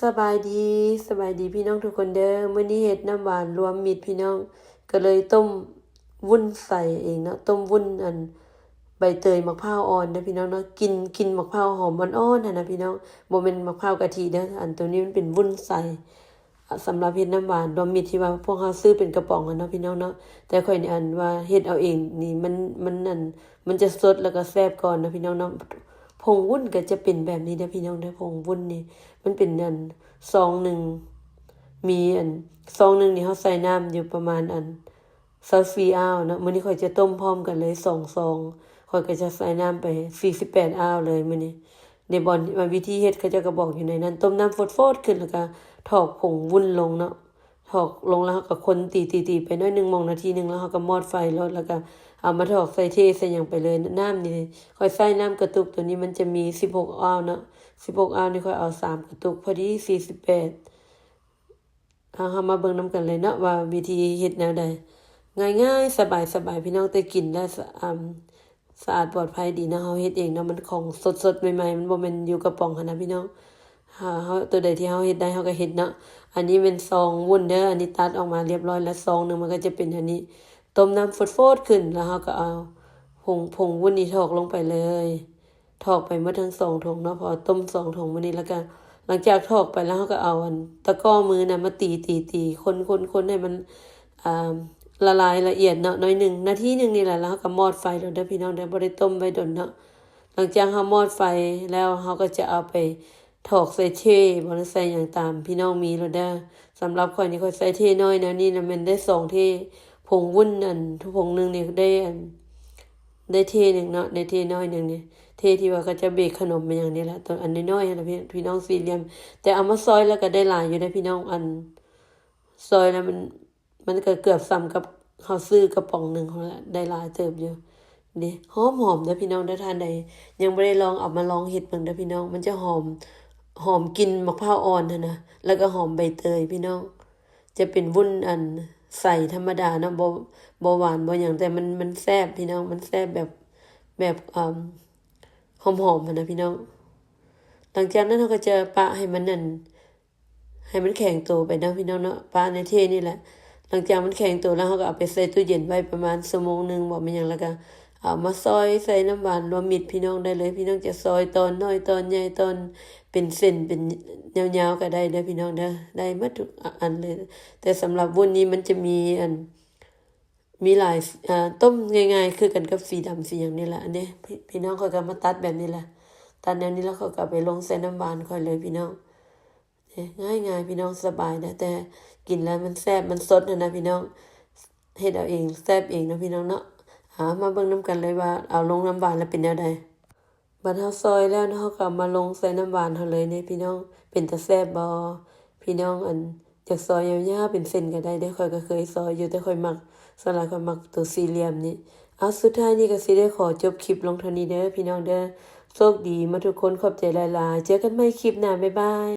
ສະບາຍດີ ສະບາຍດີພີ່ນ້ອງທຸກຄົນເດີ. ມື້ນີ້ເຮັດນ້ຳຫວານລວມມິດພີ່ນ້ອງ, ກໍເລີຍຕົ້ມວຸ້ນໃສ່ເອງເນາະ, ຕົ້ມວຸ້ນອັນໃບເຕີຍໝາກພ້າວອ່ອນເດີພີ່ນ້ອງເນາະ. ກິ່ນ ກິ່ນໝາກພ້າວຫອມອ່ອນໆຫັ້ນນະພີ່ນ້ອງ, ບໍ່ແມ່ນໝາກພ້າວກະທິເດີ. ອັນໂຕນີ້ມັນເປັນວຸ້ນໃສ່ ອາ ສຳລັບເຮັດນ້ຳຫວານລວມມິດທີ່ວ່າພວກເຮົາຊື້ເປັນກະປ໋ອງຫັ້ນເນາະພີ່ນ້ອງເນາະ. ແຕ່ຂ້ອຍນີ້ອັນວ່າເຮັດເອົາເອງນີ້ ມັນ ມັນອັນ ມັນຈະສົດ ແລ້ວກໍແຊບກ່ອນເນາະພີ່ນ້ອງເນາະ. ຜົງວຸ້ນກໍຈະເປັນແບບນີ້ເດີພີ່ນ້ອງເດີ. ຜົງວຸ້ນນີ້ມັນເປັນອັນຊອງໜຶ່ງ ມີອັນຊອງໜຶ່ງນີ້ເຮົາໃສ່ນ້ຳຢູ່ປະມານອັນຊາວສີ່ອາວເນາະ. ມື້ນີ້ຂ້ອຍຈະຕົ້ມພ້ອມກັນເລີຍສອງຊອງ, ຂ້ອຍກໍຈະໃສ່ນ້ຳໄປສີ່ສິບແປດອາວເລີຍມື້ນີ້. ໃນບ່ອນ ວ່າວິທີເຮັດ ເຂົາເຈົ້າກໍບອກຢູ່ໃນນັ້ນ, ຕົ້ມນ້ຳຟົດໆຂຶ້ນ ແລ້ວກໍຖອກຜົງວຸ້ນລົງເນາະ. ຖອກລົງແລ້ວເຮົາກໍຄົນຕີໆໆໄປໜ້ອຍໜຶ່ງ ມອງນາທີໜຶ່ງ ແລ້ວເຮົາກໍມອດໄຟໂລດ, ແລ້ວກໍເອົາມາຖອກໃສ່ເທໃສ່ຫຍັງໄປເລີຍ. ນ້ຳນີ້ຂ້ອຍໃຊ້ນ້ຳກະຕຸກ, ໂຕນີ້ມັນຈະມີສິບຫົກອາວເນາະ, ສິບຫົກອາວນີ້ຂ້ອຍເອົາສາມກະຕຸກ ພໍດີສີ່ສິບແປດ. ເຮົາ ເຮົາມາເບິ່ງນຳກັນເລີຍເນາະ ວ່າວິທີເຮັດແນວໃດ. ງ່າຍໆ ສະບາຍໆ ພີ່ນ້ອງ, ແຕ່ກິນແລ້ວສະ ອາ ສະອາດປອດໄພດີເນາະ. ເຮົາເຮັດເອງເນາະ, ມັນຂອງສົດໆໃໝ່ໆ, ມັນບໍ່ແມ່ນຢູ່ກະປ໋ອງຫັ້ນນະພີ່ນ້ອງ. ເຮົາ ເຮົາ ໂຕໃດທີ່ເຮົາເຮັດໄດ້ ເຮົາກໍເຮັດເນາະ. ອັນນີ້ແມ່ນຊອງວຸ້ນເດີ, ອັນນີ້ຕັດອອກມາລຽບຮ້ອຍແລ້ວ. ຊອງໜຶ່ງມັນກໍຈະເປັນອັນນີ້, ຕົ້ມນ້ຳຟົດໆຂຶ້ນ ແລ້ວເຮົາກໍເອົາຜົງ ຜົງວຸ້ນນີ້ຖອກລົງໄປເລີຍ. ຖອກໄປໝົດທັງສອງຖົງເນາະ, ເພາະວ່າຕົ້ມສອງຖົງມື້ນີ້. ແລ້ວກໍຫຼັງຈາກຖອກໄປແລ້ວ ເຮົາກໍເອົາອັນຕະກ້ອມືນະມາຕີໆໆ ຄົນໆໆໃຫ້ມັນ ອ່າ ລະລາຍລະອຽດເນາະ ໜ້ອຍໜຶ່ງ ນາທີໜຶ່ງນີ້ແຫຼະ. ແລ້ວເຮົາກໍມອດໄຟໂລດເດີພີ່ນ້ອງເດີ, ບໍ່ໄດ້ຕົ້ມໄວ້ດົນເນາະ. ຫຼັງຈາກເຮົາມອດໄຟແລ້ວ ເຮົາກໍຈະເອົາໄປຖອກໃສ່ເທ ບໍ່ ຫຼືໃສ່ຫຍັງຕາມພີ່ນ້ອງມີໂລດເດີ. ສຳລັບຂ້ອຍນີ້ ຂ້ອຍໃສ່ເທນ້ອຍແນວນີ້ນະ ແມ່ນໄດ້ສອງເທ, ຜົງວຸ້ນອັນ ຜົງໜຶ່ງນີ້ໄດ້ອັນ ໄດ້ເທໜຶ່ງເນາະ, ໄດ້ເທນ້ອຍໜຶ່ງນີ້, ເທທີ່ວ່າເຂົາເຈົ້າເບກຂະໜົມແມ່ນຫຍັງນີ້ແຫຼະ, ໂຕອັນນ້ອຍໆຫັ້ນນະ ພີ່ ພີ່ນ້ອງ ສີ່ຫຼ່ຽມ. ແຕ່ເອົາມາຊອຍແລ້ວກໍໄດ້ຫຼາຍຢູ່ເດ້ພີ່ນ້ອງ. ອັນຊອຍແລ້ວມັນ ມັນກໍເກືອບສ່ຳກັບເຮົາຊື້ກະປ໋ອງໜຶ່ງຫັ້ນແຫຼະ, ໄດ້ຫຼາຍເຕີບຢູ່ເດ້. ຫອມໆເດີພີ່ນ້ອງເດີ. ທ່ານໃດຍັງບໍ່ໄດ້ລອງ ເອົາມາລອງເຮັດເບິ່ງເດີພີ່ນ້ອງ, ມັນຈະຫອມ ຫອມກິ່ນໝາກພ້າວອ່ອນຫັ້ນນະ, ແລ້ວກໍຫອມໃບເຕີຍພີ່ນ້ອງ. ຈະເປັນວຸ້ນອັນໃສທຳມະດາເນາະ, ບໍ່ ບໍ່ຫວານບໍ່ຫຍັງ, ແຕ່ມັນ ມັນແຊບພີ່ນ້ອງ, ມັນແຊບແບບ ແບບ ອ່າ ຫອມໆຫັ້ນນະພີ່ນ້ອງ. ຫຼັງຈາກນັ້ນເຮົາກໍຈະປະໃຫ້ມັນອັນ ໃຫ້ມັນແຂງໂຕໄປເນາະພີ່ນ້ອງເນາະ, ປະໃນເທນີ້ແຫຼະ. ຫຼັງຈາກມັນແຂງໂຕແລ້ວ ເຮົາກໍເອົາໄປໃສ່ຕູ້ເຢັນໄວ້ປະມານຊົ່ວໂມງໜຶ່ງບໍ ແມ່ນຫຍັງ, ແລ້ວກໍເອົາມາຊອຍໃສ່ນ້ຳຫວານລວມມິດພີ່ນ້ອງໄດ້ເລີຍ. ພີ່ນ້ອງຈະຊອຍຕອນນ້ອຍ ຕອນໃຫຍ່ ຕອນເປັນເສັ້ນເປັນຍາວໆກໍໄດ້ເດີພີ່ນ້ອງເດີ, ໄດ້ໝົດທຸກອັນເລີຍ. ແຕ່ສຳລັບວຸ້ນນີ້ມັນຈະມີອັນ ມີຫຼາຍ ເອີ ຕົ້ມງ່າຍໆຄືກັນກັບສີດຳສີຫຍັງນີ້ແຫຼະ. ອັນນີ້ ພີ່ ພີ່ນ້ອງ ຂ້ອຍກໍມາຕັດແບບນີ້ແຫຼະ, ຕັດແນວນີ້ແລ້ວ ຂ້ອຍກໍເອົາໄປລົງໃສ່ນ້ຳຫວານຂ້ອຍເລີຍພີ່ນ້ອງ. ເອີ ງ່າຍໆ ພີ່ນ້ອງ, ສະບາຍນະ, ແຕ່ກິນແລ້ວມັນແຊບ ມັນສົດຫັ້ນນະພີ່ນ້ອງ. ເຮັດເອົາເອງ ແຊບເອງເນາະພີ່ນ້ອງເນາະ. ເອົາ ມາເບິ່ງນຳກັນເລີຍວ່າເອົາລົງນ້ຳຫວານແລ້ວເປັນແນວໃດ. ບັດເຮົາຊອຍແລ້ວເນາະ ເຮົາກໍເອົາມາລົງໃສ່ນ້ຳຫວານເຮົາເລີຍເດ້ພີ່ນ້ອງ. ເປັນຕາແຊບບໍ່? ພີ່ນ້ອງອັນຢາກຊອຍຍາວໆເປັນເສັ້ນກໍໄດ້ເດ້, ຂ້ອຍກໍເຄີຍຊອຍຢູ່ ແຕ່ຂ້ອຍມັກ ສ່ວນຫຼາຍຂ້ອຍມັກໂຕສີ່ຫຼ່ຽມນີ້. ເອົາ ສຸດທ້າຍນີ້ກໍຊິໄດ້ຂໍຈົບຄລິບລົງເທົ່ານີ້ເດີພີ່ນ້ອງເດີ. ໂຊກດີໝົດທຸກຄົນ, ຂອບໃຈຫຼາຍໆ, ເຈີກັນໃໝ່ຄລິບໜ້າ, ບາຍບາຍ.